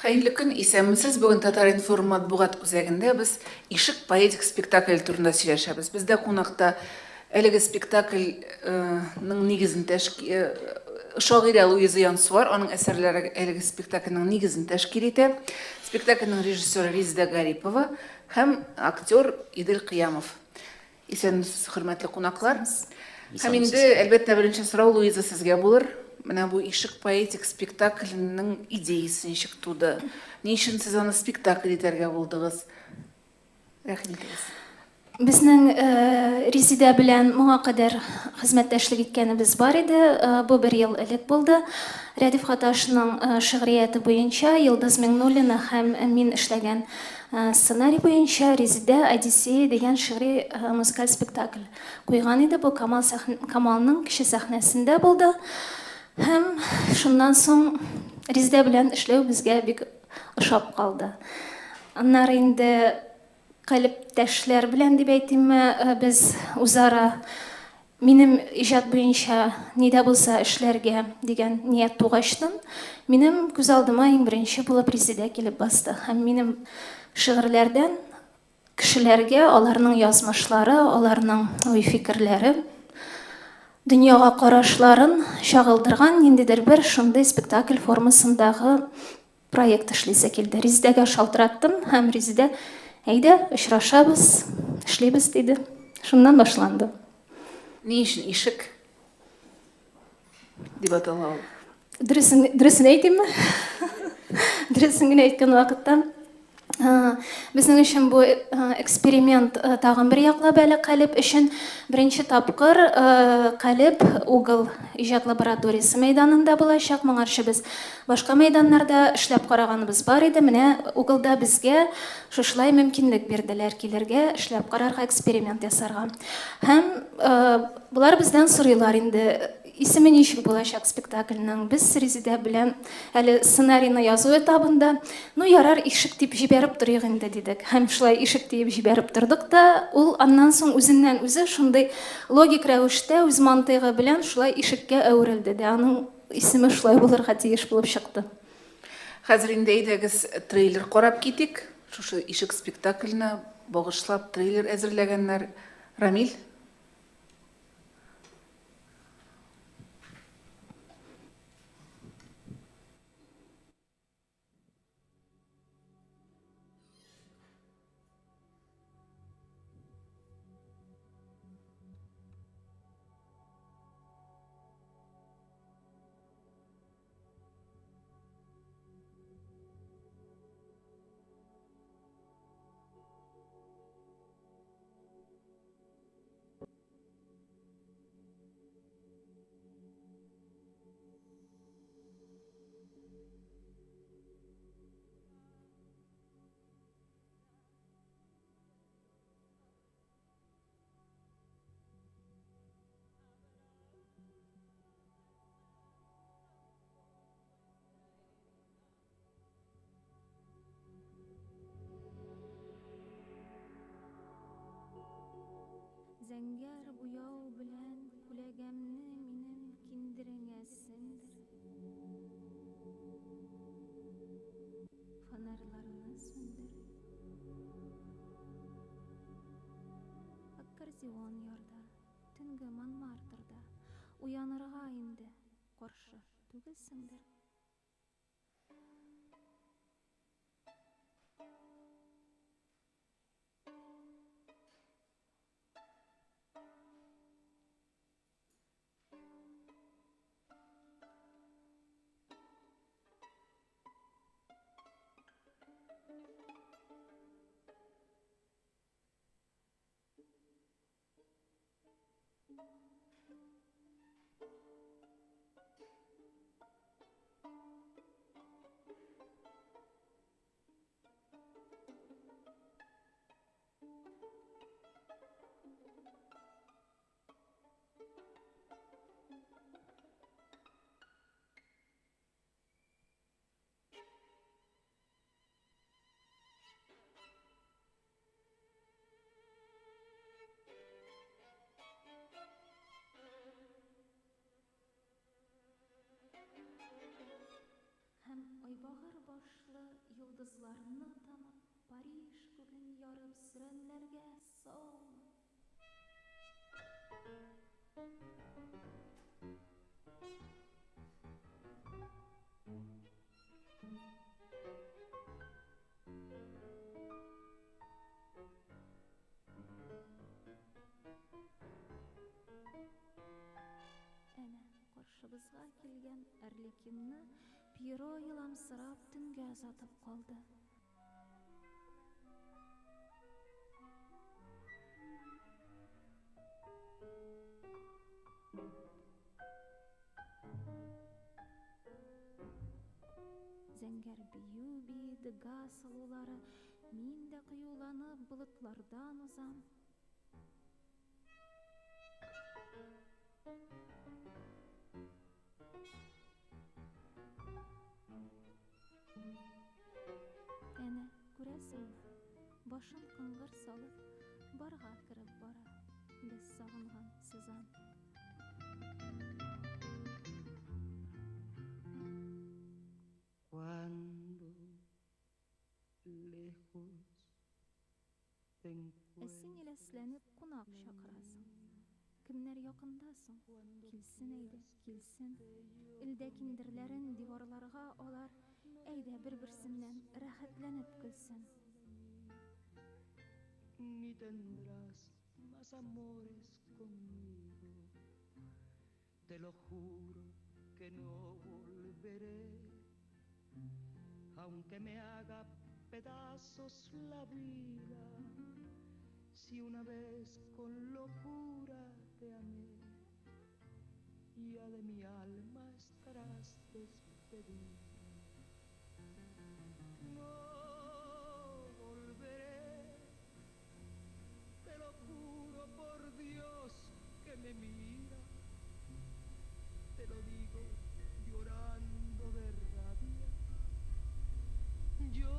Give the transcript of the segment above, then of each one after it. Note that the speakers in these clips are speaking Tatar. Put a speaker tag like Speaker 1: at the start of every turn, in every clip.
Speaker 1: Хәерле көн, исәнмесез. Бүген Татар-информ матбугат үзәгендә без Ишек поэтик спектакле турында сөйләшәбез. Бездә кунакта әлеге спектакльнең нигезен тәшкил шагыйрә Луиза Янсуар, аның әсәрләре әлеге спектакльнең нигезен тәшкил итә. Спектакльнең режиссеры Резеда Гарипова һәм актер Идел Кыямов. Исәнмесез, хөрмәтле кунаклар. Һәм инде, әлбәттә, беренче сорау, Луиза, сезгә булыр. Менә бу Ишек поэтик спектакленең идеясе ничек туды? Ни өчен сез аны спектакль итәргә булдыгыз? Рәхим итегез.
Speaker 2: Безнең Резидә белән моңа кадәр хезмәттәшлек иткәнебез бар иде. Бу бер ел элек булды. Рәдиф Гаташның шигърияте буенча Йолдыз Миңнуллина һәм мин эшләгән Сценарий буенча Резидә Одиссея дигән шигъри музыкаль спектакль куйган иде. Бу Камал сәхн Камалның кече сәхнәсендә булды. Һәм шуннан соң Резидә белән эшләү безгә бик ошап калды. Аннары инде калептәшләр белән дип әйтимме, без үзара Минем иҗат буенча ни дә булса эшләргә дигән ният тугачтын, минем күз алдыма иң беренче булып Резидә килеп басты. Һәм минем шигырьләрдән кешеләргә аларның язмышлары, аларның уй-фикерләре, дөньяга карашларын чагылдырган ниндидер бер шундый спектакль формасындагы проект эшлисе килде. Резидәгә шалтыраттым һәм Резидә, әйдә, очрашабыз, эшлибез, диде. Шуннан башланды.
Speaker 1: Ни өчен ишек дип атала ул?
Speaker 2: Дөресен, дөресен әйтимме? Дөресен генә әйткән вакытта, Безнең өчен бу эксперимент тагын бер яклап әле Калеб өчен. Беренче тапкыр Калеб Угол иҗат лабораториясе мәйданында булачак. Моңарчы без башка мәйданнарда эшләп караганыбыз бар иде. Менә Уголда безгә шушылай мөмкинлек бирделәр килергә, эшләп карарга, эксперимент ясарга. Һәм болар бездән сорыйлар инде, Исеме ничек булачак спектакльнең? Без Резидә белән әле сценарийны язу этабында, ну ярар, ишек дип җибәреп торыйк инде, дидек. Һәм шулай ишек диеп җибәреп тордык та, ул аннан соң үзеннән-үзе шундый логик рәвештә, үз мантыйгы белән шулай ишеккә әверелде дә, аның исеме шулай булырга тиеш булып чыкты.
Speaker 1: Хәзер инде әйдәгез трейлер карап китик. Шушы Ишек спектакленә багышлап трейлер әзерләгәннәр. Рамил?
Speaker 2: Зәңгәр буяу белән күләгәмне минем киндереңә сеңдер. Фонарьларны сүндер. Аккордеон ярда, төнге Монмартрда уянырга инде каршы түгелсеңдер. Һәм айбагыр башлы. Йолдызларны танып, Париж күген ярып сөрәннәргә саумы? Әнә, каршыбызга килгән Арлекинны Пьеро еламсырап төнгә озатып калды. Зәңгәр бию бии Дега сылулары, мин дә кыюланып болытлардан узам. Әнә, күрәсеңме, башын кыңгыр салып, барга кереп бара без сагынган Сезанн. Ә син иләсләнеп кунак чакырасың. Кемнәр якында соң? Килсен әйдә, килсен. Элдә киндерләрен диварларга алар, әйдә бер-берсеннән рәхәтләнеп көлсен.
Speaker 3: Ni tendrás más amores conmigo. Te lo juro que no volveré, aunque me haga pedazos la vida. Si una vez con locura te amé, ya de mi alma estarás despedida. No volveré, te lo juro por Dios que me mira. Te lo digo llorando de rabia. Yo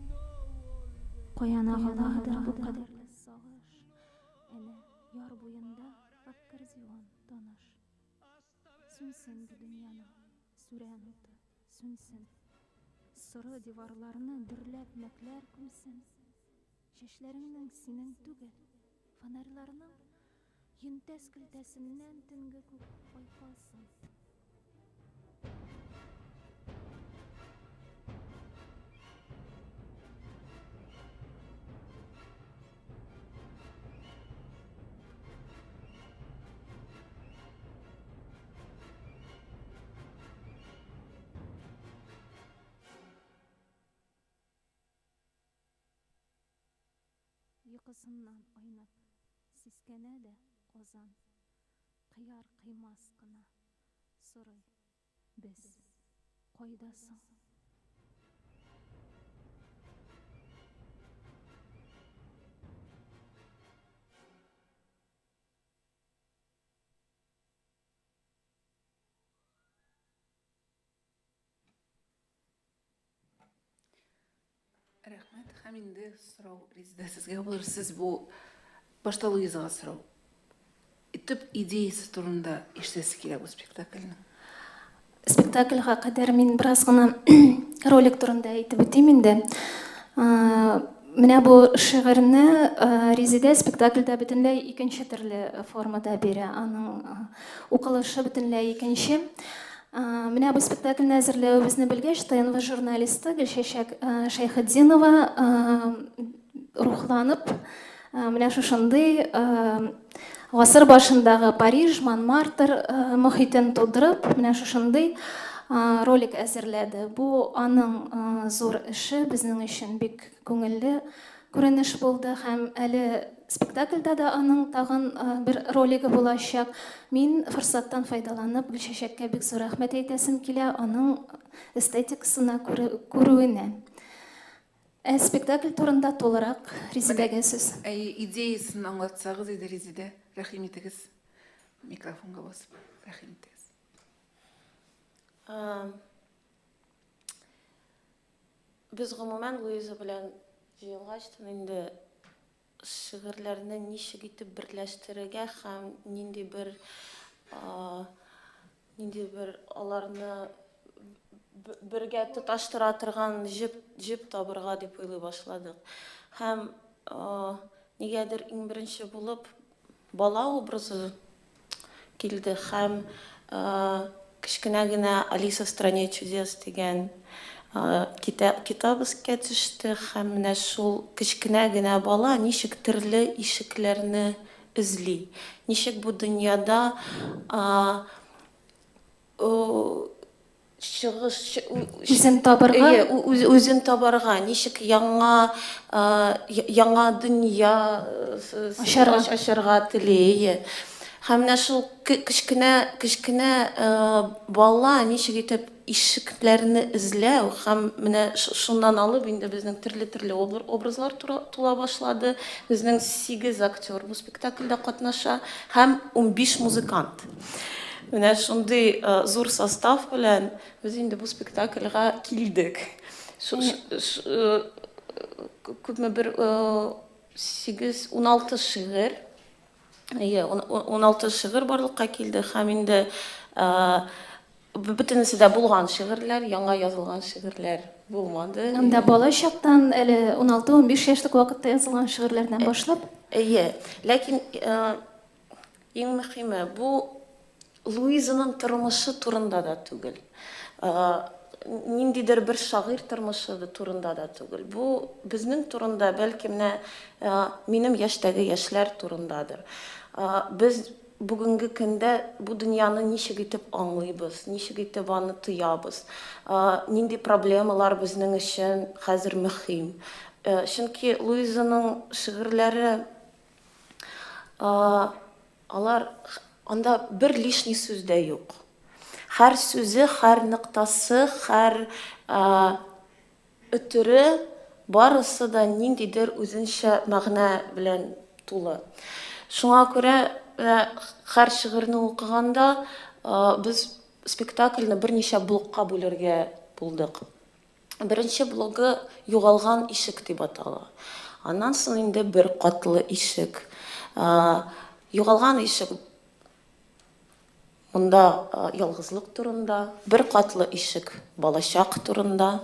Speaker 3: no volveré.
Speaker 2: Каян агыладыр бу кадәрле сагыш? Әнә, яр буенда аккордеон таныш. Сүнсен бу дөньяның сүрән уты, сүнсен. Соры диварларны дөрләп мәкләр күмсен. Чәчләреңнең синең түгел, фонарьларның йөнтәс көлтәсеннән төнге күк айкалсын. Йокысыннан айнып, сискәнә дә Казан, кыяр-кыймас кына сорый, Без кайда соң?
Speaker 1: Рәхмәт. Һәм инде сорау Резеда сезгә булыр. Сез бу башта Луизага сорау. Төп идеясы турында ишетәсе килә бу спектакльнең.
Speaker 2: Спектакльгә кадәр мин бераз гына ролик турында әйтеп үтим инде. Менә бу шигырьне Резидә спектакльдә бөтенләй икенче төрле формада бирә. Аның укылышы бөтенләй икенче. Менә бу спектакльне әзерләвебезне белгәч, ТНВ журналисты Гөлчәчәк Шәйхетдинова рухланып, менә шушындый гасыр башындагы Париж, Монмартр мохитен тудырып, менә шушындый ролик әзерләде. Бу аның зур эше, безнең өчен бик күңелле күренеш булды һәм әле спектакльдә дә аның тагын бер ролигы булачак. Мин форсаттан файдаланып Гөлчәчәккә бик зур рәхмәт әйтәсем килә, аның эстетикасына күрүенә. Ә спектакль турында тулырак Резидәгә сүз.
Speaker 1: Әйе, идеясын аңлатсагыз иде, Резидә, рәхим итегез. Микрофонга басып, рәхим итегез.
Speaker 4: Без гомумән Луиза белән җыелгачтын инде шигырьләрне ничек итеп берләштерергә һәм нинди бер нинди бер аларны бергә тоташтыра торган җеп, җеп табырга дип уйлый башладык. Һәм нигәдер иң беренче булып бала образы килде һәм кечкенә генә Алиса в стране чудес дигән китап искә төште һәм менә шул кечкенә генә бала ничек төрле ишекләрне эзли, ничек бу дөньяда чыгыш
Speaker 2: Үзен табарга?
Speaker 4: Әйе, үзен табарга, ничек яңа яңа дөнья
Speaker 2: Ачарга.
Speaker 4: ачарга тели, әйе. Һәм менә шул кечкенә кечкенә бала ничек итеп ишекләрне эзләү һәм менә шуннан алып инде безнең төрле-төрле образлар тула башлады. Безнең 8 актер бу спектакльдә катнаша һәм 15 музыкант. Менә шундый зур состав белән без инде бу спектакльгә килдек. Күпме бер 8, 16 шигырь. Әйе, 16 шигырь барлыкка килде һәм инде бөтенесе дә булган шигырьләр, яңа язылган шигырьләр булмады.
Speaker 2: Анда бала чактан, әле 16-15 яшьлек вакытта язылган шигырьләрдән башлап.
Speaker 4: Әйе, ләкин Иң мөһиме, бу Луизаның тормышы турында да түгел. Ниндидер бер шагыйрь тормышы турында да түгел. Бу безнең турында, бәлки менә минем яшьтәге яшьләр турындадыр. Без бүгенге көндә бу дөньяны ничек итеп аңлыйбыз, ничек итеп аны тоябыз, нинди проблемалар безнең өчен хәзер мөһим. Чөнки Луизаның шигырьләре Алар анда бер лишний сүз дә юк. Һәр сүзе, һәр ноктасы, һәр өтере барысы да ниндидер үзенчә мәгънә белән тулы. Шуңа күрә һәр шигырьне укыганда без спектакльне берничә блокка бүлергә булдык. Беренче блогы Югалган ишек дип атала. Аннан соң инде бер катлы ишек. Югалган ишек монда ялгызлык турында, бер катлы ишек балачак турында,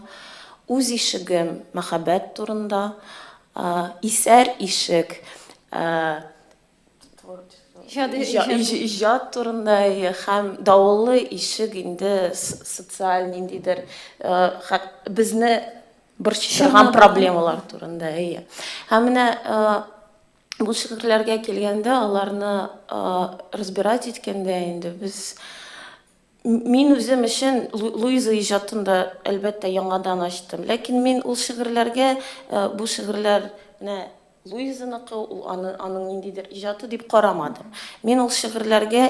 Speaker 4: үз ишегем мәхәббәт турында, исәр ишек Иҗат турында һәм давыллы ишек инде социаль ниндидер безне борчый торган проблемалар турында. Әйе. Һәм менә бу шигырьләргә килгәндә, аларны разбирать иткәндә инде без Мин үзем өчен Луиза иҗатын да, әлбәттә, яңадан ачтым. Ләкин мин ул шигырьләргә, бу шигырьләр менә Луизаныкы, ул аны, аның ниндидер иҗаты дип карамадым. Мин ул шигырьләргә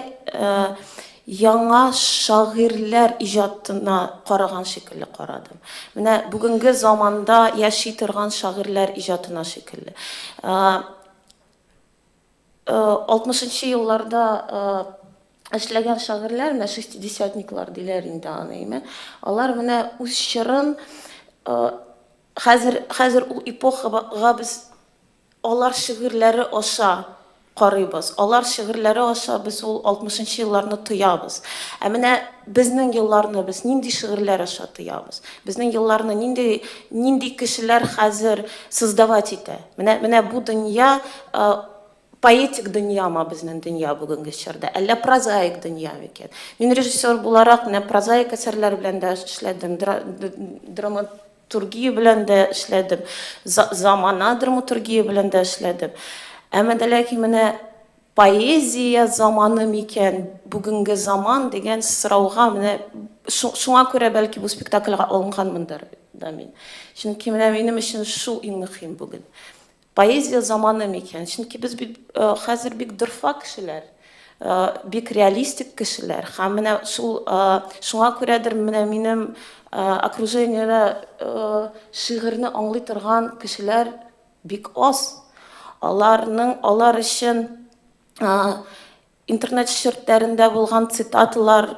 Speaker 4: яңа шагыйрьләр иҗатына караган шикелле карадым. Менә бүгенге заманда яши торган шагыйрьләр иҗатына шикелле. Алтмышынчы елларда эшләгән шагыйрьләр, менә шестидесятниклар диләр инде аны, әйме? Алар менә үз чорын хәзер хәзер ул эпохага без алар шигырьләре аша карыйбыз. Алар шигырьләре аша без ул алтмышынчы елларны тоябыз. Ә менә безнең елларны без нинди шигырьләр аша тоябыз? Безнең елларны нинди нинди кешеләр хәзер создавать итә? Менә, менә бу дөнья поэтик дөньямы безнең дөнья бүгенге чорда, әллә прозаик дөнья микән? Мин режиссер буларак менә прозаик әсәрләр белән дә эшләдем, драматургия белән дә эшләдем, замана драматургия белән дә эшләдем. Әмма дә ләкин менә поэзия заманы микән бүгенге заман дигән сорауга менә шуңа күрә бәлки бу спектакльгә алынганмындыр да мин. Чөнки менә минем өчен шул иң мөһим бүген. Поэзия заманы микән? Чөнки без бит э, хәзер бик дорфа кешеләр, э, бик реалистик кешеләр. Һәм менә шул э, шуңа күрәдер менә минем окружениедә шигырьне аңлый торган кешеләр бик аз. Аларның алар өчен интернет челтәрендә булган цитаталар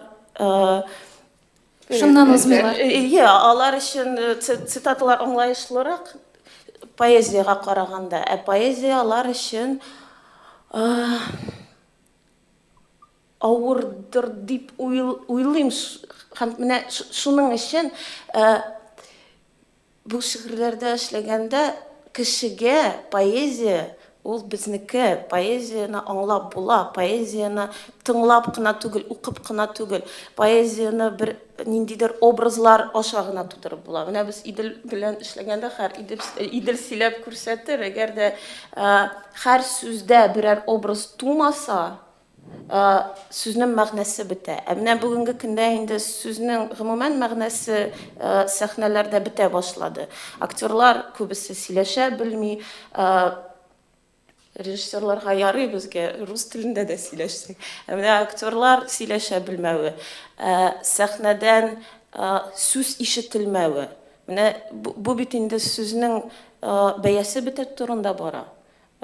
Speaker 2: Шуннан узмыйлар.
Speaker 4: Ие, алар өчен цитаталар аңлаешлырак поэзиягә караганда. Ә поэзия алар өчен авырдыр дип уйлыйм. Һәм менә шуның өчен бу шигырьләрдә эшләгәндә кешегә поэзия ул безнеке, поэзияне аңлап була, поэзияне тыңлап кына түгел, укып кына түгел, поэзияне бер ниндидер образлар аша гына тудырып була. Менә без Идел белән эшләгәндә һәр Идел, Идел сөйләп күрсәтер, әгәр дә һәр сүздә берәр образ тумаса, Сүзнең мәгънәсе бетә. Ә менә бүгенге көндә инде сүзнең гомумән мәгънәсе сәхнәләрдә бетә башлады. Актерлар күбесе сөйләшә белми. Режиссерларга ярый безгә рус телендә дә сөйләшсәк. Ә менә актерлар сөйләшә белмәве, сәхнәдән сүз ишетелмәве. Менә бу бит инде сүзнең бәясе бетә турында бара.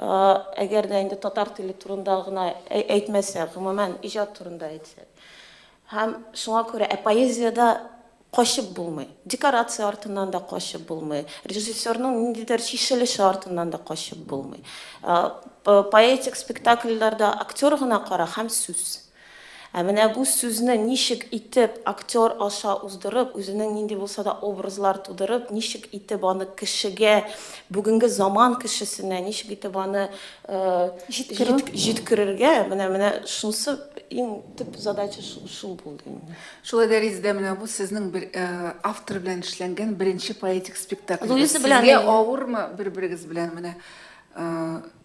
Speaker 4: Әгәр дә инде татар теле турында гына әйтмәсәк, гомумән, иҗат турында әйтсәк. Һәм шуңа күрә, ә поэзиядә качып булмый. Декорация артыннан да качып булмый. Режиссерның ниндидер чишелеше артыннан да качып булмый. Поэтик спектакльләрдә актер гына кара һәм сүз. Ә менә бу сүзне ничек итеп актер аша уздырып, үзенең нинди булса да образлар тудырып, ничек итеп аны кешегә, бүгенге заман кешесенә, ничек итеп аны
Speaker 2: Җиткерү.
Speaker 4: җиткерергә, менә менә шунысы иң төп задача шул булды инде.
Speaker 1: Шулай да, Резеда, менә бу сезнең бер автор белән эшләнгән беренче поэтик спектакль.
Speaker 4: Луиза белән
Speaker 1: Сезгә авырмы бер-берегез белән менә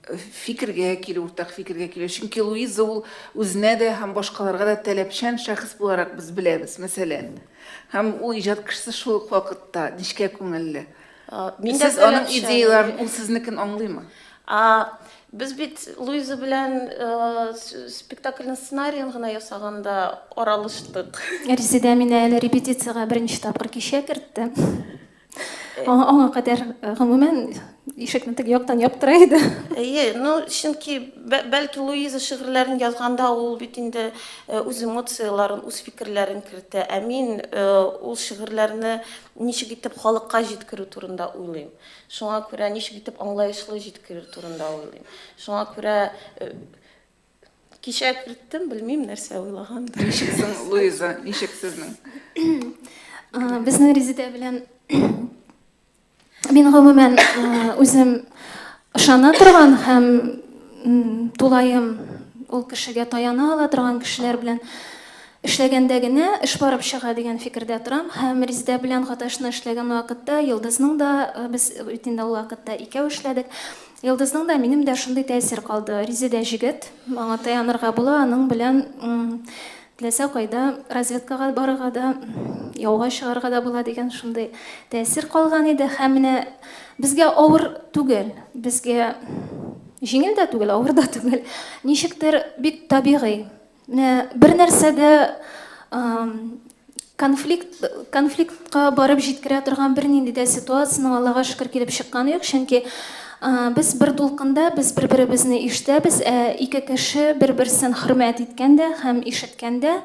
Speaker 1: фикергә килү, уртак фикергә килү. Чөнки Луиза ул үзенә дә һәм башкаларга да таләпчән шәхес буларак без беләбез, мәсәлән. Һәм ул иҗат кешесе шул ук вакытта нечкә күңелле.
Speaker 4: Мин дә
Speaker 1: Сез аның
Speaker 4: таләпчән.
Speaker 1: идеяләрен, ул сезнекен аңлыймы?
Speaker 4: Без бит Луиза белән спектакльнең сценариен гына ясаганда аралаштык.
Speaker 2: Резеда мине әле репетициягә беренче тапкыр кичә кертте. Аңа кадәр гомумән ишекне теге яктан яптыра иде.
Speaker 4: Әйе, ну, чөнки бәлки Луиза шигырьләрен язганда ул бит инде үз эмоцияләрен, үз фикерләрен кертә. Ә мин ул шигырьләрне ничек итеп халыкка җиткерү турында уйлыйм. Шуңа күрә ничек итеп аңлаешлы җиткерү турында уйлыйм. Шуңа күрә Кичә керттем, белмим, нәрсә уйлагандыр.
Speaker 1: Ничек соң, Луиза, ничек сезнең?
Speaker 2: Безнең Резидә белән мин гомумән үзем ышана торган һәм тулаем ул кешегә таяна ала торган кешеләр белән эшләгәндә генә эш барып чыга дигән фикердә торам. Һәм Резидә белән Гаташны эшләгән вакытта Йолдызның да, без бит инде ул вакытта икәү эшләдек. Йолдызның да, минем дә шундый тәэсир калды. Резедә җегет, аңа таянырга була, аның белән теләсә кайда разведкага барырга да, яуга чыгарга да була дигән шундый тәэсир калган иде. Һәм менә безгә авыр түгел, безгә җиңел дә түгел, авыр да түгел. Ничектер бик табигый. Менә бер нәрсә дә конфликт конфликтка барып җиткерә торган бернинди дә ситуациянең Аллага шөкер килеп чыкканы юк, чөнки без бер дулкында, без бер-беребезне ишетәбез, ә ике кеше бер-берсен хөрмәт иткәндә һәм ишеткәндә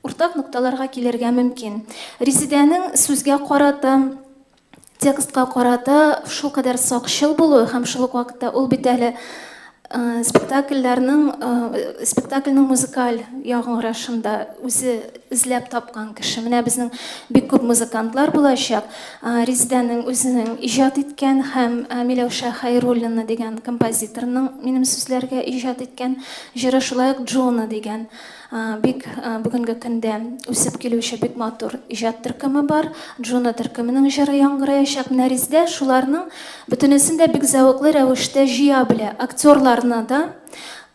Speaker 2: уртак нокталарга килергә мөмкин. Резидәнең сүзгә карата текстка карата шулкадәр сакчыл булуы һәм шул ук вакытта ул бит әле спектакльләрнең спектакльнең музыкаль яңгырашын да үзе эзләп тапкан кеше. Менә безнең бик күп музыкантлар булачак. Резидәнең үзенең иҗат иткән һәм Миләүшә Хәйруллина дигән композиторның минем сүзләргә иҗат иткән җыры, шулай ук Джона дигән Бик бүгенге көндә үсеп килүче бик матур иҗат төркеме бар. Джуна төркеменең җыры яңгыраячак. Менә Резидә шуларның бөтенесен дә бик зәвыклы рәвештә җыя белә. Актерларны да,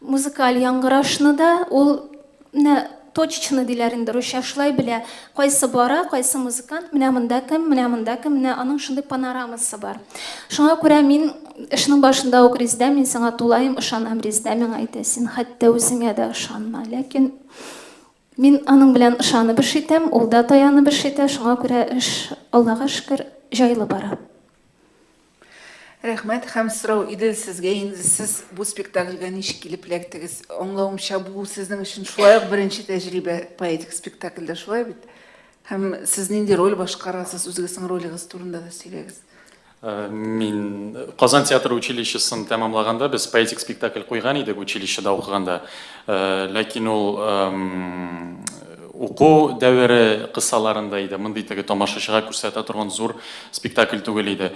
Speaker 2: музыкаль яңгырашны да ул менә точечно диләр инде русча, шулай белә. Кайсы бара, кайсы музыкант, менә монда кем, менә монда кем, менә аның шундый панорамасы бар. Шуңа күрә мин эшнең башында ук Резидә, мин сиңа тулаем ышанам, Резидә миңа әйтә, син хәтта үзеңә дә ышанма. Ләкин мин аның белән ышанып эш итәм, ул да таянып эш итә, шуңа күрә эш, Аллага шөкер, җайлы бара.
Speaker 1: Рәхмәт һәм сорау Идел сезгә инде сез бу спектакльгә ничек килеп эләктегез? Аңлавымча, бу сезнең өчен шулай ук беренче тәҗрибә поэтик спектакльдә, шулай бит? Һәм сез нинди роль башкарасыз, үзегезнең ролегез турында да сөйләгез.
Speaker 5: Мин Казан театр училищесын тәмамлаганда без поэтик спектакль куйган идек училищеда укыганда. Ләкин ул уку дәвере кысаларында иде. Мондый теге тамашачыга күрсәтә торган зур спектакль түгел иде.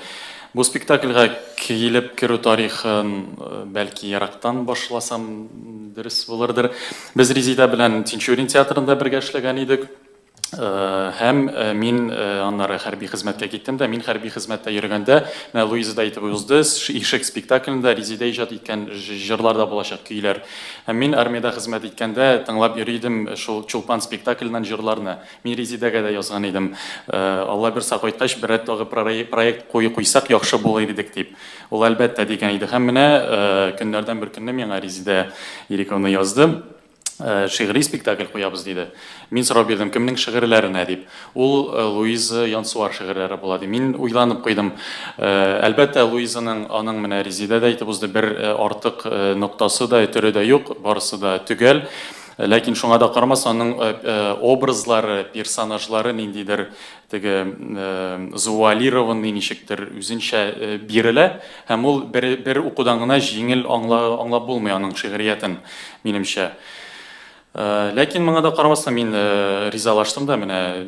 Speaker 5: Бу спектакльгә килеп керү тарихын бәлки ерактан башласам дөрес булырдыр. Без Резида белән Тинчурин театрында бергә эшләгән идек. Һәм мин аннары хәрби хезмәткә киттем дә, мин хәрби хезмәттә йөргәндә, менә Луиза да әйтеп узды, Ишек спектаклендә Резидә иҗат иткән җырлар да булачак, көйләр. Һәм мин армиядә хезмәт иткәндә тыңлап йөри идем шул Чулпан спектакленнән җырларны. Мин Резидәгә дә язган идем. Алла бирса, кайткач, берәр тагы проект куйсак, яхшы булыр идек дип. Ул әлбәттә дигән иде. Һәм менә көннәрдән бер көнне миңа Резидә Ирековна язды. Шигъри спектакль куябыз, диде. Мин сорау бирдем, кемнең шигырьләренә дип. Ул Луиза Янсуар шигырьләре була ди. Мин уйланып куйдым. Әлбәттә, Луизаның, аның менә Резидә дә әйтеп узды, бер артык ноктасы да, төре дә юк, барысы да төгәл. Ләкин шуңа да карамастан, аның образлары, персонажлары ниндидер теге завуалированный ничектер үзенчә бирелә һәм ул бер, бер укудан гына җиңел аңла, аңлап булмый аның шигъриятен. Минемчә. Ләкин моңа да карамастан мин ризалаштым да, менә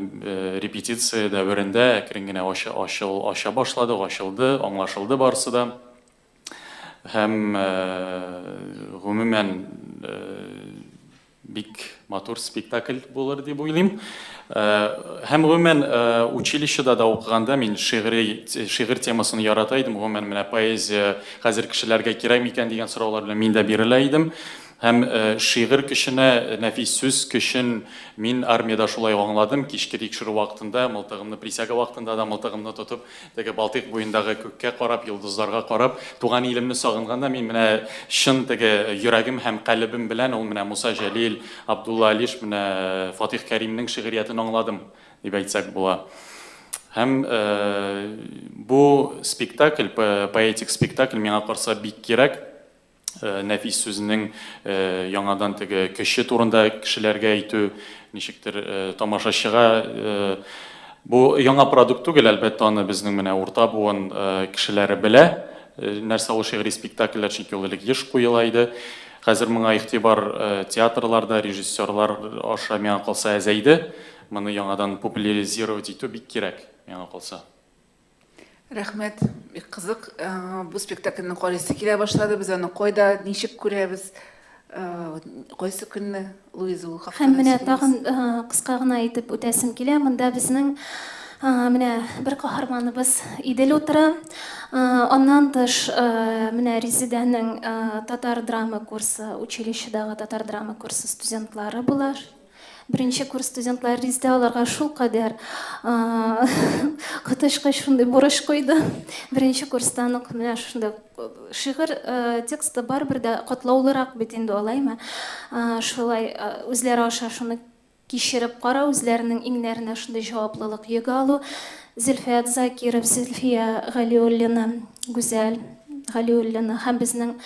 Speaker 5: репетиция дәверендә әкрен генә ача, ачыл, ача башладык, ачылды, аңлашылды барысы да. Һәм гомумән бик матур спектакль булыр дип уйлыйм. Һәм гомумән училищеда да укыганда мин шигъри шигырь темасын ярата идем. Гомумән менә поэзия хәзер кешеләргә кирәк микән дигән сораулар белән мин дә бирелә идем. Һәм шигырь көченә, нәфис сүз көчен мин армиядә шулай аңладым. Кичке тикшерү вакытында, мылтыгымны присяга вакытында да мылтыгымны тотып, теге Балтыйк буендагы күккә карап, йолдызларга карап, туган илемне сагынганда мин менә чын теге йөрәгем һәм калебем белән ул менә Муса Җәлил, Абдулла Алиш, менә Фатих Кәримнең шигъриятен аңладым, дип әйтсәк була. Һәм бу спектакль, поэтик спектакль миңа калса бик кирәк. Нәфис сүзенең яңадан теге көче турында кешеләргә әйтү, ничектер тамашачыга бу яңа продукт түгел, әлбәттә, аны безнең менә урта буын кешеләре белә, нәрсә ул шигъри спектакльләр, чөнки ул элек еш куела иде. Хәзер моңа игътибар театрларда, режиссерлар аша, миңа калса, әзәйде. Моны яңадан популяризировать итү бик кирәк, миңа калса.
Speaker 1: Рәхмәт, бик кызык. Бу спектакльне карыйсы килә башлады. Без аны кайда, ничек күрәбез? Кайсы көнне, Луиза, ул хакта
Speaker 2: Һәм менә тагын кыска гына әйтеп үтәсем килә. Монда безнең менә бер каһарманыбыз Идел утыра. Аннан тыш менә Резидәнең татар драма курсы, училищедагы татар драма курсы студентлары була. Беренче курс студентлары Резидә аларга шулкадәр коточкыч шундый бурыч куйды. Беренче курстан ук менә шушындый шигырь тексты барыбер дә катлаулырак бит инде алаймы. Шулай үзләре аша шуны кичереп карау, үзләренең иңнәренә шундый җаваплылык йөге алу. Зөлфәт Закиров, Зөлфия Галиуллина, Гүзәл Галиуллина һәм безнең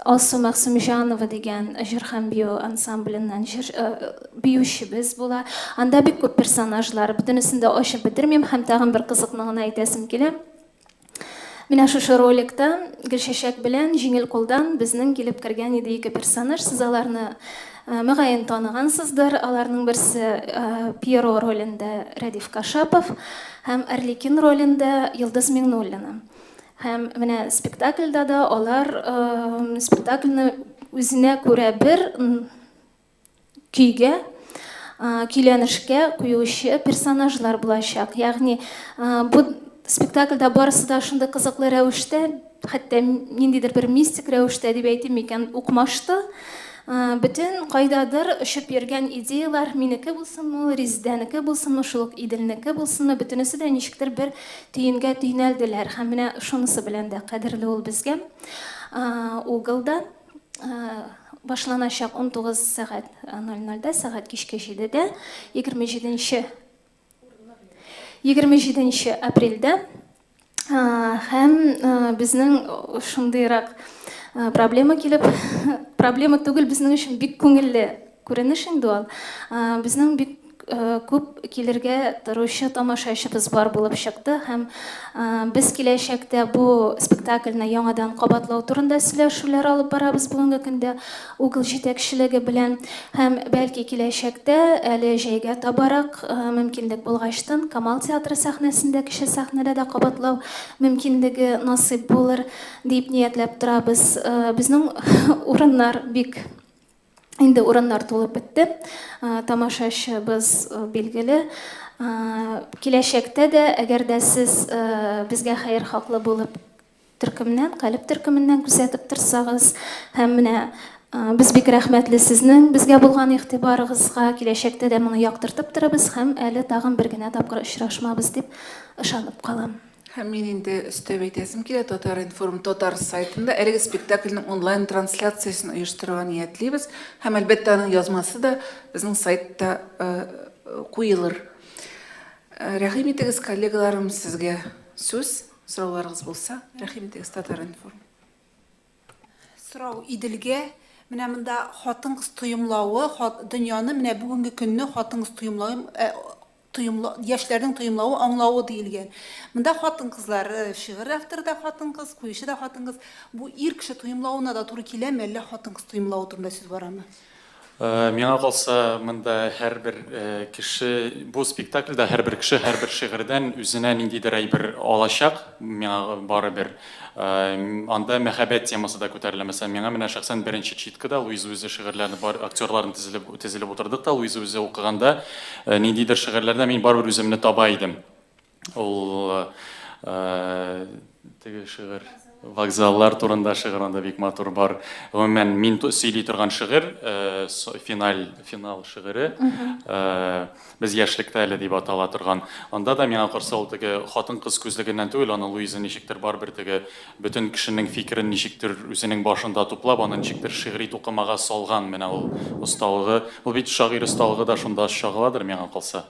Speaker 2: Алсу Мәгъсүмҗанова дигән җыр һәм бию ансамбленнән җыр биючебез була. Анда бик күп персонажлар, бөтенесен дә ачып бетермим һәм тагын бер кызыкны гына әйтәсем килә. Менә шушы роликта Гөлчәчәк белән җиңел кулдан безнең килеп кергән иде ике персонаж. Сез аларны мөгаен таныгансыздыр. Аларның берсе Пьеро ролендә Рәдиф Кашапов һәм Арлекин ролендә Йолдыз Миңнуллина. Һәм менә спектакльдә дә алар спектакльне үзенә күрә бер көйгә, көйләнешкә куючы персонажлар булачак. Ягъни бу спектакльдә барысы да шундый кызыклы рәвештә, хәтта ниндидер бер мистик рәвештә дип әйтим микән, укмашты. Бөтен кайдадыр очып йөргән идеяләр, минеке булсынмы ул, Резидәнеке булсынмы, шул ук Иделнеке булсынмы, бөтенесе дә ничектер бер төенгә төйнәлделәр. Һәм менә шунысы белән дә кадерле ул безгә. Углда башланачак 19 сәгать 00-дә, сәгать кичке 7-дә, 27 27 апрельдә. Һәм безнең шундыйрак проблема килеп, проблема түгел, безнең өчен бик күңелле күренеш инде ул. Безнең бик. күп килергә торучы тамашачыбыз бар булып чыкты һәм без киләчәктә бу спектакльне яңадан кабатлау турында сөйләшүләр алып барабыз бүгенге көндә Угол җитәкчелеге белән һәм бәлки киләчәктә әле җәйгә табарак мөмкинлек булгачтын Камал театры сәхнәсендә кече сәхнәдә дә кабатлау мөмкинлеге насыйп булыр дип ниятләп торабыз. Безнең урыннар бик Инде урыннар тулып бетте. Тамашачыбыз билгеле. Киләчәктә дә, әгәр дә сез безгә хәер-хаклы булып төркемнән, Калеб төркеменнән күзәтеп торсагыз һәм менә без бик рәхмәтле сезнең безгә булган игътибарыгызга, киләчәктә дә моны яктыртып торырбыз һәм әле тагын бер генә тапкыр очрашмабыз дип ышанып калам.
Speaker 1: Һәм мин инде өстәп әйтәсем килә, Татар-информ татар сайтында әлеге спектакльнең онлайн трансляциясен оештырырга ниятлибез. Һәм, әлбәттә, аның язмасы да безнең сайтта куелыр. Рәхим итегез, коллегаларым, сезгә сүз, сорауларыгыз булса, рәхим итегез, Татар-информ.
Speaker 6: Сорау Иделгә. Менә монда хатын-кыз тоемлавы, дөньяны, менә бүгенге көнне хатын-кыз тоемлавы, тоемла, яшьләрнең тоемлавы, аңлавы диелгән. Монда хатын-кызлар, шигырь авторы да хатын-кыз, куючы да хатын-кыз. Бу ир кеше тоемлавына да туры киләме, әллә хатын-кыз тоемлавы турында сүз барамы?
Speaker 5: Миңа калса, монда һәрбер кеше, бу спектакльдә һәрбер кеше һәрбер шигырьдән үзенә ниндидер әйбер алачак, миңа барыбер. Анда мәхәббәт темасы да күтәрелә. Мәсәлән, миңа менә шәхсән беренче читкада Луиза үзе шигырьләрне бар актерларны тезелеп тезелеп утырдык та, Луиза үзе укыганда ниндидер шигырьләрдә мин барыбер үземне таба идем. Ул теге шигырь вокзаллар турында шигырь анда бик матур бар. Гомумән, мин сөйли торган шигырь, финаль, финал шигыре, без яшьлектә әле дип атала торган. Анда да миңа калса ул теге хатын-кыз күзлегеннән түгел, аны Луиза ничектер барыбер теге бөтен кешенең фикерен ничектер үзенең башында туплап, аны ничектер шигъри тукымага салган. Менә ул осталыгы. Ул бит шагыйрь осталыгы да шунда чагыладыр миңа калса,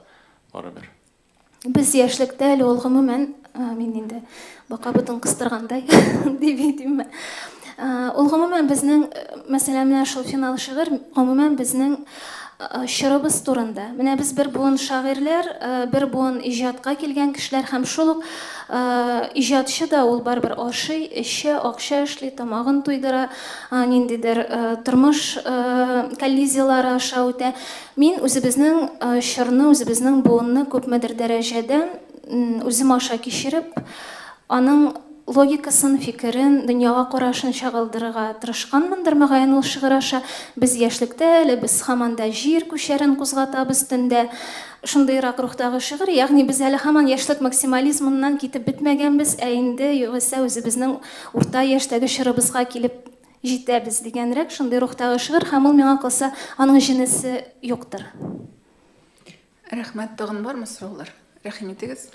Speaker 5: барыбер.
Speaker 2: Без яшьлектә әле ул гомумән, мин инде бака ботын кыстыргандай дип әйтимме. Ул гомумән безнең, мәсәлән, менә шул финал шигырь гомумән безнең чорыбыз турында. Менә без бер буын шагыйрьләр, бер буын иҗатка килгән кешеләр һәм шул ук иҗатчы да ул барыбер ашый, эчә, акча эшли, тамагын туйдыра, ниндидер тормыш коллизияләре аша үтә. Мин үзебезнең чорны, үзебезнең буынны күпмедер дәрәҗәдә үзем аша кичереп, аның логикасын, фикерен, дөньяга карашын чагылдырырга тырышканмындыр, мөгаен, ул шигырь аша. Без яшьлектә әле, без һаман да җир күчәрен кузгатабыз төндә. Шундыйрак рухтагы шигырь, ягъни без әле һаман яшьлек максимализмыннан китеп бетмәгәнбез, ә инде югыйсә үзебезнең урта яшьтәге чорыбызга килеп Җитәбез, дигәнрәк шундый рухтагы шигырь һәм ул миңа калса, аның җенесе юктыр.
Speaker 1: Рәхмәт. Тагын бармы сораулар? Рәхим итегез.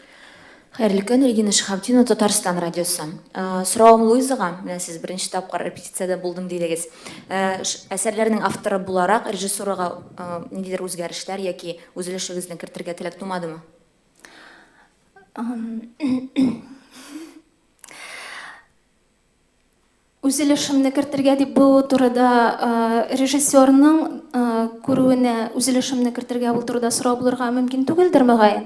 Speaker 7: Хәерле көн, Регина Шиһабтдинова, Татарстан радиосы. Соравым Луизага, менә сез беренче тапкыр репетициядә булдым дидегез. Әсәрләрнең авторы буларак, режиссурага ниндидер үзгәрешләр яки үз өлешегезне кертергә теләк тумадымы?
Speaker 2: Үз өлешемне кертергә дип бу турыда режиссерның күрүенә үз өлешемне кертергә ул турыда сорау булырга мөмкин түгелдер, мөгаен.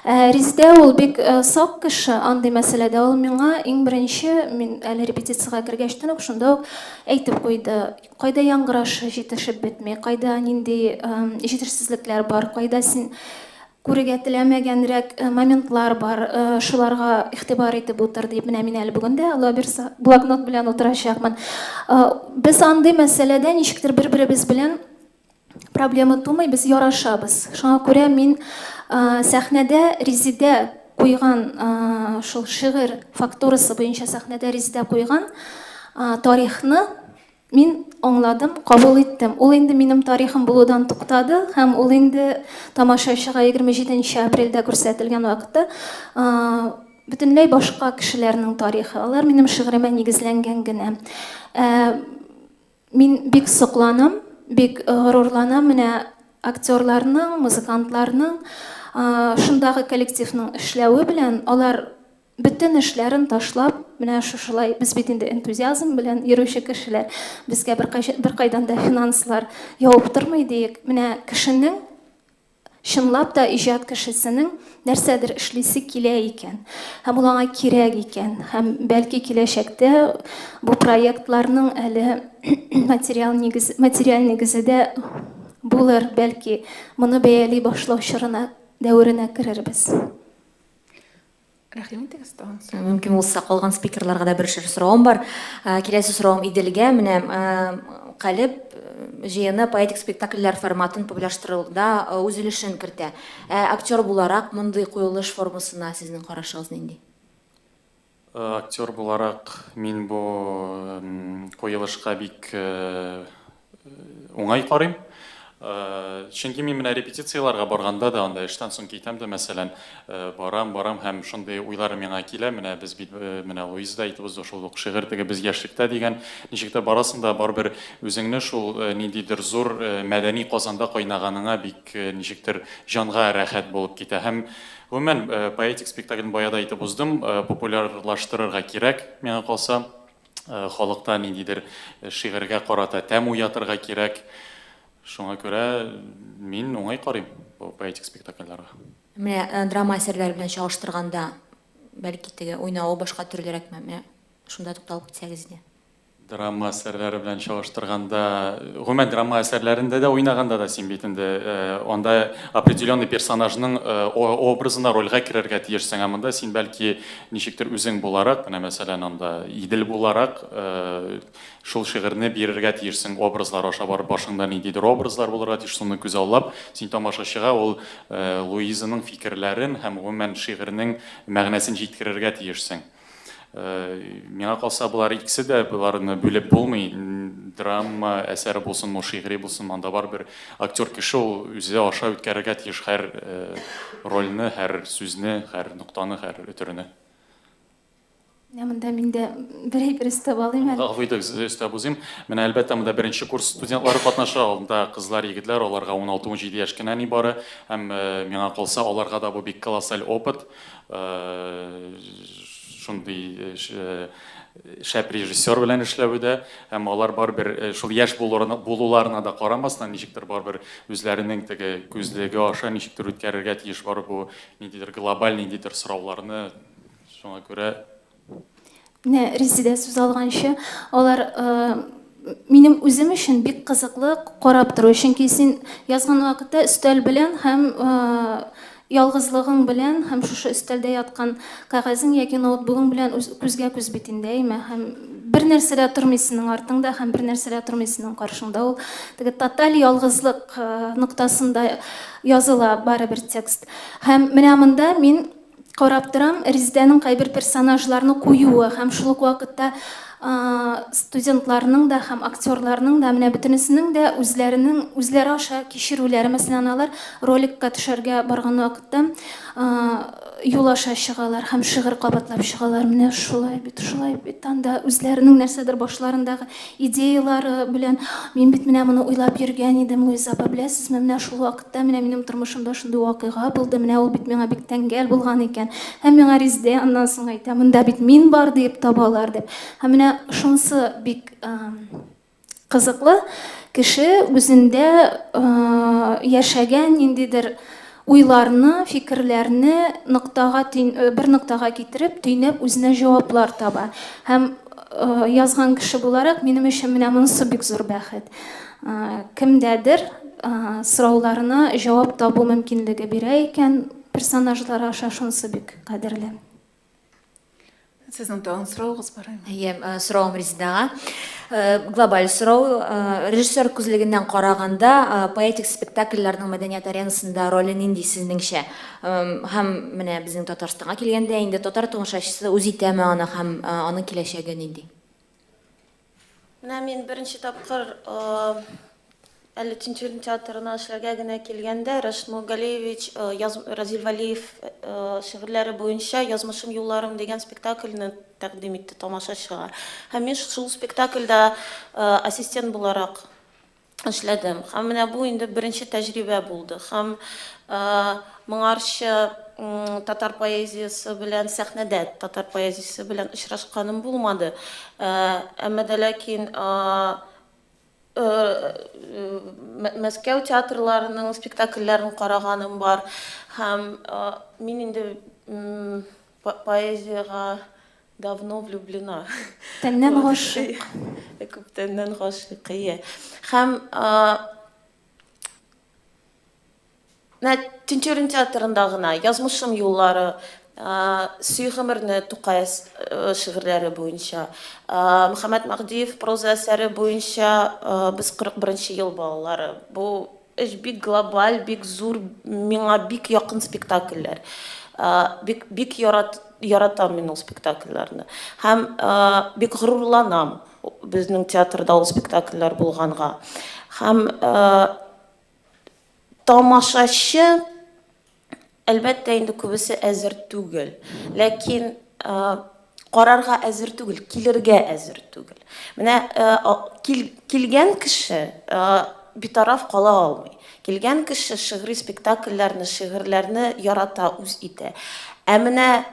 Speaker 2: Резидә ул бик сак кеше андый мәсьәләдә. Ул миңа иң беренче, мин әле репетициягә кергәчтен үк шунда ук әйтеп куйды. Кайда яңгырашы җитешеп бетми, кайда нинди җитешсезлекләр бар, кайда син Күрергә теләмәгәнрәк моментлар бар, шуларга игътибар итеп утыр дип, менә мин әле бүген дә, Алла бирса, блокнот белән утырачакмын. Без андый мәсьәләдә ничектер бер-беребез белән проблема тумый, без ярашабыз. Шуңа күрә мин сәхнәдә Резидә куйган шул шигырь фактурасы буенча сәхнәдә Резидә куйган тарихны Мин аңладым, кабул иттем. Ул инде минем тарихым булудан туктады һәм ул инде тамашачыга 27 нче апрельдә күрсәтелгән вакытта бөтенләй башка кешеләрнең тарихы. Алар минем шигыремә нигезләнгән генә. Ә, мин бик сокланам, бик горурланам менә актерларның, музыкантларның, шундагы коллективның эшләве белән. Алар Бөтен эшләрен ташлап, менә шушылай, без бит инде энтузиазм белән йөрүче кешеләр, безгә беркайдан да финанслар явып тормый диек. Менә кешенең Чынлап та иҗат кешесенең нәрсәдер эшлисе килә икән һәм ул аңа кирәк икән һәм бәлки киләчәктә бу проектларның әле материал нигез, материаль нигезе дә булыр, бәлки моны бәяли башлау чорына, дәверенә керербез.
Speaker 1: Рәхим итегез, тагын сорау.
Speaker 7: Мөмкин булса, калган спикерларга да бершер соравым бар. Киләсе соравым Иделгә. Менә Калеб җыены поэтик спектакльләр форматын популярлаштыруда үз өлешен кертә. Ә актер буларак мондый куелыш формасына сезнең карашыгыз нинди?
Speaker 5: Актер буларак мин бу куелышка бик уңай карыйм. Чөнки мин менә репетицияләргә барганда да, анда эштән соң китәм дә, мәсәлән, барам, барам һәм шундый уйлар миңа килә, менә без бит, менә Луиза да әйтеп узды, шул ук шигырь теге без яшьлектә дигән, ничек тә барасың да, барыбер үзеңне шул ниндидер зур мәдәни казанда кайнаганыңа бик ничектер җанга рәхәт булып китә. Һәм гомумән, поэтик спектакльне бая да әйтеп уздым, популярлаштырырга кирәк, миңа калса. Халыкта ниндидер шигырьгә карата тәм уятырга кирәк. Шуңа күрә мин уңай карыйм бу поэтик спектакльләргә.
Speaker 7: Менә драма әсәрләре белән чагыштырганда, бәлки теге уйнавы башка төрлерәкме? Менә шунда тукталып китсәгез иде.
Speaker 5: Драма әсәрләре белән чагыштырганда, гомумән драма әсәрләрендә дә уйнаганда да син бит инде анда определенный персонажның образына, рольгә керергә тиешсең, ә монда син бәлки ничектер үзең буларак, менә мәсәлән анда Идел буларак шул шигырьне бирергә тиешсең, образлар аша барып башыңда ниндидер образлар булырга тиеш, шуны күзаллап, син тамашачыга ул Луизаның фикерләрен һәм гомумән шигырьнең мәгънәсен җиткерергә тиешсең. Миңа калса, болар икесе дә, боларны бүлеп булмый. Драма әсәре булсынмы, шигъри булсынмы, анда барыбер актер кеше ул үзе аша үткәрергә тиеш һәр рольне, һәр сүзне, һәр ноктаны, һәр өтерне.
Speaker 2: Менә монда мин дә бер әйбер өстәп алыйм әле.
Speaker 5: Гафу итегез, өстәп узыйм. Менә әлбәттә монда беренче курс студентлары катнаша, анда кызлар, егетләр, аларга 16-17 яшь кенә нибары. Һәм миңа калса, аларга да бу бик колоссаль опыт. Шундый шәп режиссер белән эшләве дә, һәм алар барыбер шул яшь булуларына да карамастан, ничектер барыбер үзләренең теге күзлеге аша ничектер үткәрергә тиеш бар бу ниндидер глобаль ниндидер сорауларны. Шуңа күрә
Speaker 2: Менә Резидә сүз алганчы, алар минем үзем өчен бик кызыклы карап тору, чөнки син язган вакытта өстәл белән һәм ялгызлыгың белән һәм шушы өстәлдә яткан кәгазең яки ноутбугың белән күзгә күз бит инде, әйме? Һәм бер нәрсә дә тормый синең артыңда һәм бер нәрсә дә тормый синең каршыңда. Ул теге тоталь ялгызлык ноктасында языла барыбер текст. Һәм менә монда мин Карап торам, Резидәнең кайбер персонажларны куюы һәм шул ук вакытта студентларның да һәм актерларның да, менә бөтенесенең дә үзләренең үзләре аша кичерүләре. Мәсәлән, алар роликка төшәргә барган вакытта юл аша чыгалар һәм шигырь кабатлап чыгалар. Менә шулай бит, шулай бит. Анда үзләренең нәрсәдер башларындагы идеялары белән, мин бит менә моны уйлап йөргән идем, Луиза апа, беләсезме, менә шул вакытта менә минем тормышымда шундый вакыйга булды, менә ул бит миңа бик тәңгәл булган икән. Һәм миңа Резидә аннан соң әйтә, монда бит мин бар диеп табалар дип. Һәм менә шунысы бик кызыклы, кеше үзендә яшәгән ниндидер Уйларны, фикерләрне ноктага бер ноктага китереп, төйнәп үзенә җаваплар таба. Һәм язган кеше буларак, минем өчен менә монысы бик зур бәхет. Кемдәдер сорауларына җавап табу мөмкинлеге бирә икән, персонажлар аша шунысы бик кадерле.
Speaker 1: Сезнең тагын соравыгыз бар.
Speaker 7: Әйе, соравым Резидага. Глобаль сорау. Режиссер күзлегеннән караганда, поэтик спектакльләрнең мәдәният аренасында роле нинди сезнеңчә? Һәм менә безнең Татарстанга килгәндә инде татар тамашачысы үз итәме аны һәм аның киләчәге нинди?
Speaker 4: Менә мин беренче тапкыр әле Тинчурин театрына эшләргә генә килгәндә, Рәшит Мулгалиевич Разил Вәлиев шигырьләре буенча Язмышым юлларым дигән спектакльне тәкъдим итте тамашачыга. Һәм мин шул спектакльдә ассистент буларак эшләдем. Һәм менә бу инде беренче тәҗрибә булды. Һәм моңарчы татар поэзиясе белән сәхнәдә татар поэзиясе белән очрашканым булмады. Әмма дә ләкин Мәскәү театрларының спектакльләрен караганым бар. Һәм мин инде поэзиягә давно влюблена.
Speaker 2: Күптәннән гашыйк.
Speaker 4: Күптәннән гашыйк, әйе. Һәм Менә Тинчурин театрында гына Язмышым юллары, Сөй гомерне Тукай шигырьләре буенча, Мөхәммәт Мәһдиев проза әсәре буенча Без 41 нче ел балалары. Бу эш бик глобаль, бик зур, миңа бик якын спектакльләр. Бик, бик ярат, яратам мин ул спектакльләрне. Һәм бик горурланам безнең театрда ул спектакльләр булганга. Һәм Тамашачы, әлбәттә инде, күбесе әзер түгел. Ләкин карарга әзер түгел, килергә әзер түгел. Менә килгән кеше битараф кала алмый. Килгән кеше шигъри спектакльләрне, шигырьләрне ярата, үз итә. Ә менә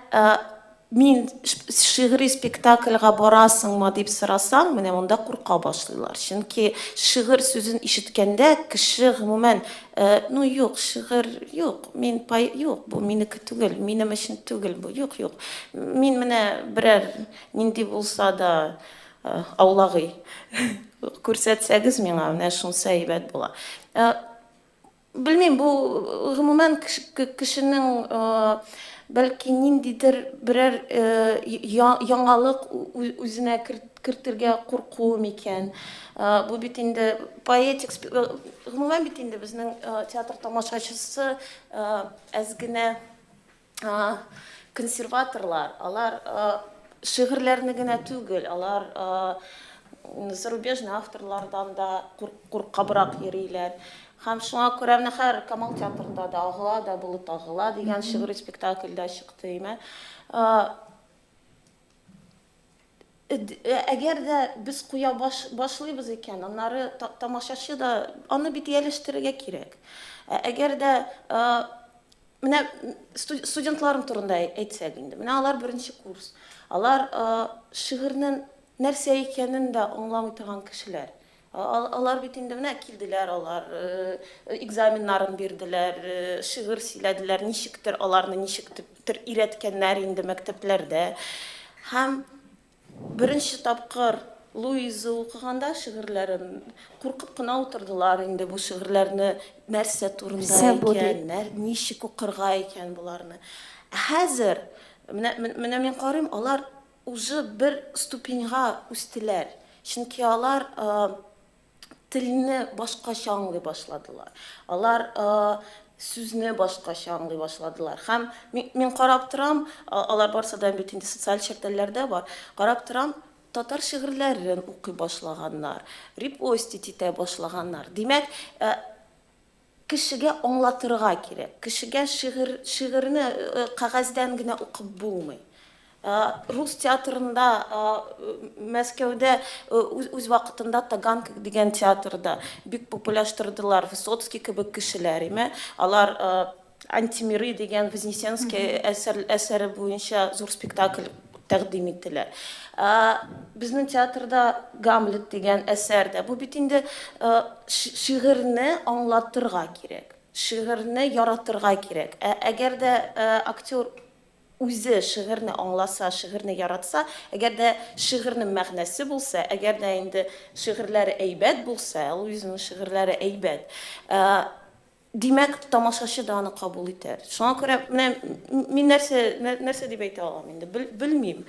Speaker 4: Мин шигъри спектакльгә барасыңмы дип сорасаң, менә монда курка башлыйлар. Чөнки шигырь сүзен ишеткәндә кеше гомумән, ну юк, шигырь юк, мин юк, бу минеке түгел, минем өчен түгел бу, юк, юк. Мин менә берәр нинди булса да аулагый күрсәтсәгез миңа, менә шунысы әйбәт була. Белмим, бу гомумән кешенең бәлки ниндидер берәр яңалык үзенә кертергә куркуы микән. Бу бит инде поэтик, гомумән бит инде безнең театр тамашачысы әз генә Консерваторлар, алар шигырьләрне генә түгел, алар зарубежный авторлардан да куркабрак йөриләр. Һәм шуңа күрә менә хәзер Камал театрында да Агыла да болыт агыла дигән шигъри спектакль дә чыкты, име. Әгәр дә без куя башлыйбыз икән, аннары тамашачы да аны бит ияләштерергә кирәк. Әгәр дә Менә студентларым турында әйтсәк инде. Менә алар беренче курс. Алар шигырьнең нәрсә икәнен дә аңламый торган кешеләр. Алар бит инде менә килделәр, алар экзаменнарын бирделәр, шигырь сөйләделәр, ничектер аларны ничектер өйрәткәннәр инде мәктәпләрдә. Һәм Беренче тапкыр Луиза укыганда шигырьләрен, куркып кына утырдылар инде бу шигырьләрне нәрсә турында икән, ничек укырга икән боларны. Ә хәзер менә менә мин карыйм, алар уже бер ступеньга үстеләр. Чөнки алар телне башкача аңлый башладылар. Алар сүзне башкача аңлый башладылар. Һәм мин карап торам, алар барысы да бит инде социаль челтәрләрдә бар. Карап торам, татар шигырьләрен укый башлаганнар, репостить итә башлаганнар. Димәк, Кешегә аңлатырга кирәк. Кешегә шигырь, шигырьне кәгазьдән генә укып булмый. Рус театрында, Мәскәүдә үз вакытында Таганка дигән театрда бик популяштырдылар Высоцкий кебек кешеләр, име. Алар Антимиры дигән Вознесенский әсәр, әсәре буенча зур спектакль тәкъдим иттеләр. Безнең театрда Гамлет дигән әсәр дә. Бу бит инде шигырьне аңлатырга кирәк, шигырьне яратырга кирәк. Ә әгәр дә актер үзе шигырьне аңласа, шигырьне яратса, әгәр дә шигырьнең мәгънәсе булса, әгәр дә инде шигырьләре әйбәт булса, ул үзенең шигырьләре әйбәт, Димәк, тамашачы да аны кабул итәр. Шуңа күрә менә мин нәрсә нәрсә дип әйтә алам инде, белмим.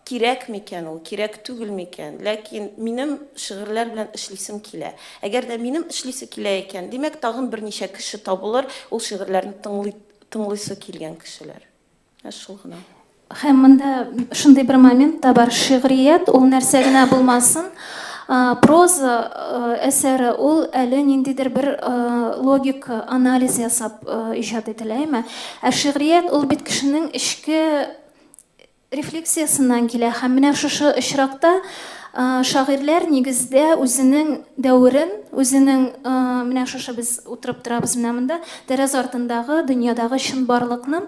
Speaker 4: Кирәк микән ул, кирәк түгел микән? Ләкин минем шигырьләр белән эшлисем килә. Әгәр дә минем эшлисе килә икән, димәк, тагын берничә кеше табылыр, ул шигырьләрне тыңлый тыңлыйсы килгән кешеләр. Ә шул гына.
Speaker 2: Һәм монда шундый бер момент та бар, шигърият ул нәрсә генә булмасын, проза әсәре ул әле ниндидер бер логик анализ ясап иҗат ителә, әйме? Ә шигърият ул бит кешенең эчке рефлексиясеннән килә һәм менә шушы очракта. Шагыйрьләр нигездә үзенең дәверен, үзенең менә шушы без утырып торабыз менә монда, тәрәз артындагы дөньядагы чынбарлыкны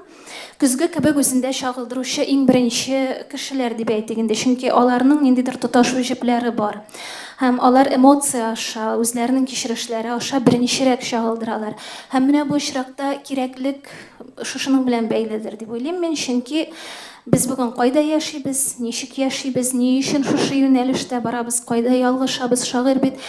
Speaker 2: көзге кебек үзендә чагылдыручы иң беренче кешеләр дип әйтик инде, чөнки аларның ниндидер тоташу җепләре бар. Һәм алар эмоция аша, үзләренең кичерешләре аша беренчерәк чагылдыралар. Һәм менә бу очракта кирәклек шушының белән бәйледер дип уйлыйм мин, чөнки Без бүген кайда яшибез, ничек яшибез, ни өчен шушы юнәлештә барабыз, кайда ялгышабыз, шагыйрь бит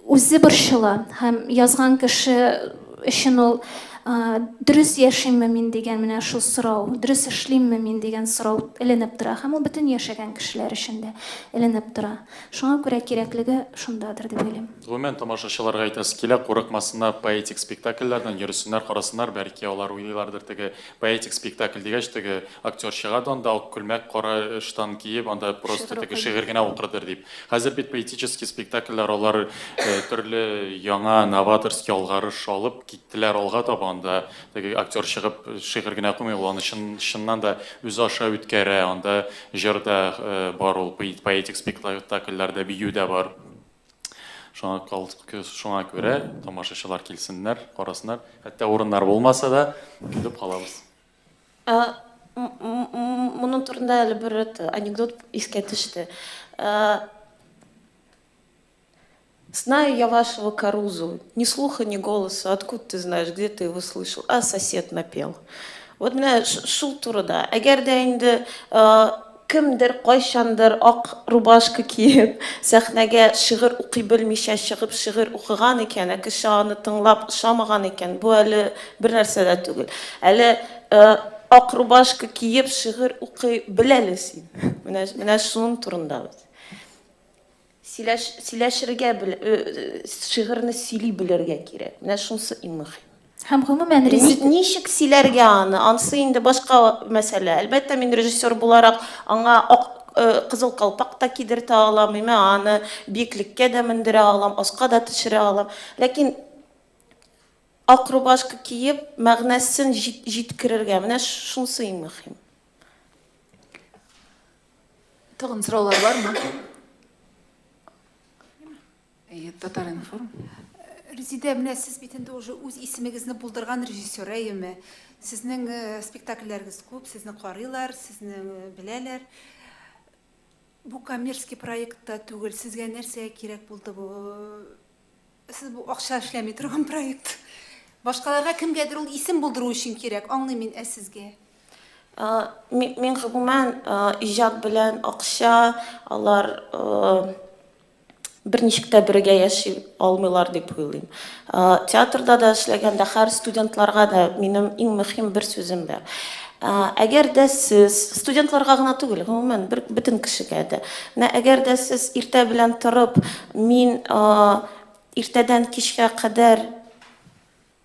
Speaker 2: үзе борчыла һәм язган кеше өчен ул дөрес яшимме мин дигән менә шул сорау, дөрес эшлимме мин дигән сорау эленеп тора һәм ул бөтен яшәгән кешеләр өчен дә эленеп тора. Шуңа күрә кирәклеге шундадыр дип уйлыйм.
Speaker 5: Гомумән, тамашачыларга әйтәсе килә, курыкмасыннар поэтик спектакльләрдән, йөресеннәр, карасыннар, бәлки алар уйлыйлардыр теге Поэтик спектакль дигәч, теге актер чыга да анда ак күлмәк, кара ыштан киеп, анда просто теге шигырь генә укырдыр дип. Хәзер бит поэтический спектакльләр алар төрле яңа новаторский алгарыш алып киттеләр алга таба, анда теге актер чыгып шигырь генә укымый, ул аны чын, чыннан да үзе аша үткәрә, анда җыр да бар ул поэтик спектакльләрдә бию дә бар. Шуңа шуңа күрә тамашачылар килсеннәр, карасыннар. Хәтта урыннар булмаса да, көтеп калабыз.
Speaker 4: Моның турында әле бер анекдот искә төште. Знаю я вашего Карузу, ни слуха, ни голоса, откуда ты знаешь, где ты его слышал? А сосед напел. Вот менә шул турыда. Әгәр дә инде Кемдер кайчандыр ак рубашка киеп, сәхнәгә шигырь укый белмичә чыгып шигырь укыган икән, ә кеше аны тыңлап ошамаган икән, бу әле бернәрсә дә түгел. Әле ак рубашка киеп шигырь укый бел әле син. Менә, менә шуның турында без. Сөйләш, сөйләшергә бел, шигырьне сөйли белергә кирәк. Менә шунысы иң мөһим.
Speaker 2: Һәм гомумән
Speaker 4: Ни, ничек сөйләргә аны? Ансы инде башка мәсьәлә. Әлбәттә, мин режиссер буларак аңа ак кызыл калпак та кидертә алам, мин аны биеклеккә дә мендерә алам, аска да төшерә алам. Ләкин ак рубашка киеп, мәгънәсен җиткерергә, менә шунысы иң мөһим.
Speaker 1: Тагын сораулар бармы? Әйе, Татар-информ.
Speaker 6: Резидә, менә сез бит инде уже үз исемегезне булдырган режиссер, әйеме? Сезнең э, спектакльләрегез күп, сезне карыйлар, сезне э, беләләр. Бу коммерческий проект та түгел, сезгә нәрсә кирәк булды бу? Сез бу акча эшләми торган проект. Башкаларга кемгәдер ул исем булдыру өчен кирәк, аңлыйм мин, ә сезгә?
Speaker 4: Мин гомумән иҗат белән акча алар берничек тә бергә яши алмыйлар дип уйлыйм. Театрда да эшләгәндә һәр студентларга да минем иң мөһим бер сүзем бар. Әгәр дә сез, студентларга гына түгел, гомумән, бер, бөтен кешегә дә, менә әгәр дә сез иртә белән торып, мин иртәдән кичкә кадәр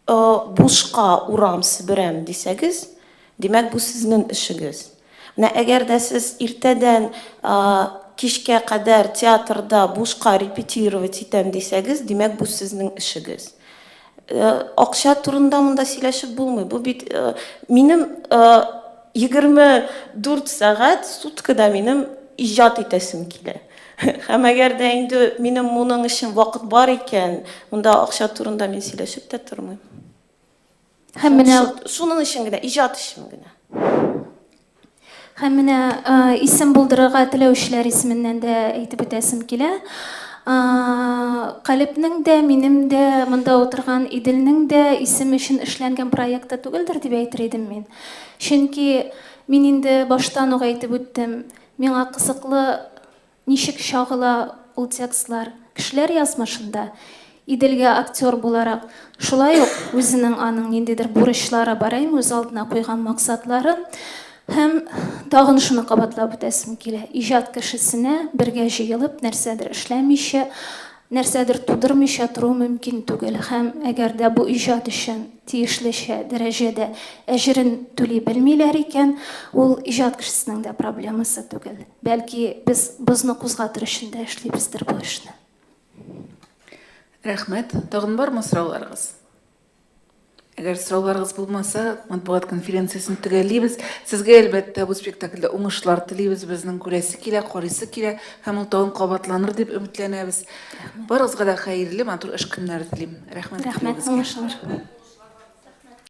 Speaker 4: бушка урам себерәм дисәгез, димәк, бу сезнең эшегез. Менә әгәр дә сез иртәдән кичкә кадәр театрда бушка репетировать итәм дисәгез, димәк, бу сезнең эшегез. Акча турында монда сөйләшеп булмый. Бу бит минем 24 сәгать суткада минем иҗат итәсем килә. Һәм әгәр дә инде минем моның өчен вакыт бар икән, монда акча турында мин сөйләшеп тә тормыйм.
Speaker 2: Һәм менә
Speaker 4: шуның өчен генә, иҗат өчен генә.
Speaker 2: Һәм менә исем булдырырга теләүчеләр исеменнән дә әйтеп үтәсем килә. Калебнең дә, минем дә, монда утырган Иделнең дә исем өчен эшләнгән проекты түгелдер дип әйтер идем мин. Чөнки мин инде баштан ук әйтеп үттем, миңа кызыклы Ничек чагыла ул текстлар кешеләр язмышында? Иделгә актер буларак шулай ук үзенең аның ниндидер бурычлары бар, әйме, үз алдына куйган максатлары. Һәм тагын шуны кабатлап үтәсем килә, иҗат кешесенә бергә җыелып нәрсәдер эшләмичә, нәрсәдер тудырмыйча тору мөмкин түгел. Һәм әгәр дә бу иҗат өчен тиешлечә дәрәҗәдә әҗерен түли белмиләр икән, ул иҗат кешесенең дә проблемасы түгел. Бәлки, без бозны кузгатыр өчен дә эшлибездер бу эшне.
Speaker 1: Рәхмәт. Тагын бармы сорауларыгыз? Әгәр сорауларыгыз булмаса, матбугат конференциясен төгәллибез. Сезгә, әлбәттә, бу спектакльдә уңышлар телибез. Безнең күрәсе килә, карыйсы килә һәм ул тагын кабатланыр дип өметләнәбез. Барыгызга да хәерле, матур эш көннәре телим. Рәхмәт
Speaker 2: Рәхмәт,
Speaker 1: килүегезгә.
Speaker 2: уңышлар.